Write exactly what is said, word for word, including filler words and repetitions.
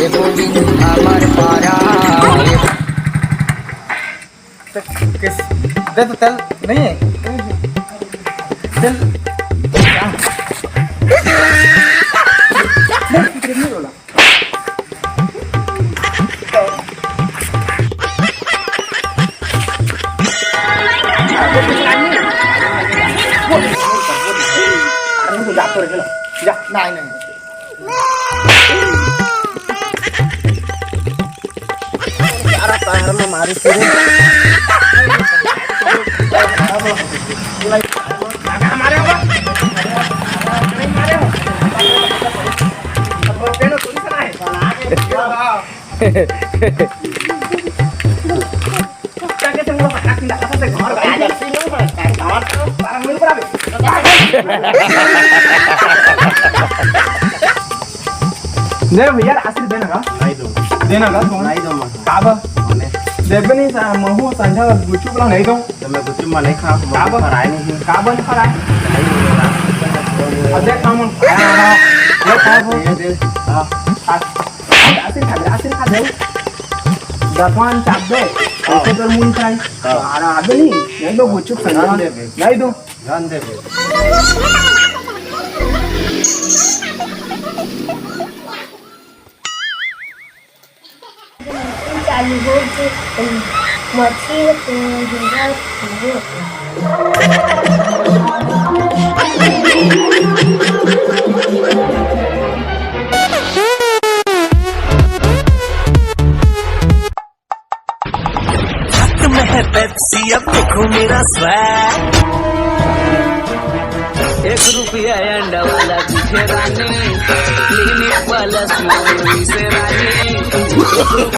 गोविंद हमर पारा। तो किस, दे तो तेल नहीं है। तेल। नहीं, नहीं बोला। अरे, तो जा तो रे, चलो। जा। नहीं, नहीं। सारा पैर में मारी तेरे। दे भैया, आशीष देना का? नहीं दूँ। देना का? नहीं दूँ मैं। काबर? नहीं। देबे नहीं सा, महू संझा गुचुप ला नहीं दूँ। तो मैं गुचुप में नहीं खा, काबर? फराए नहीं। काबर नहीं फराए? नहीं दूँ। अब देख, हम खाया ना। ये खा, ये दे। हाँ। आशीष खा दे, आशीष खा दे। दसवान चाप दे। हाँ। ऐसे तो मुंह खाए। हाँ। अरे, अबे नहीं, नहीं दो गुचुप संझा। नहीं दे बे। नहीं दो। ध्यान देबे। चालू हो गए। मछली तो जुड़ा हो। हाथ में है पेप्सी, अब देखो मेरा स्वैग। एक रुपया अंडा वाला दिखे रानी, क्लिनिक प्लस मूवी से रानी।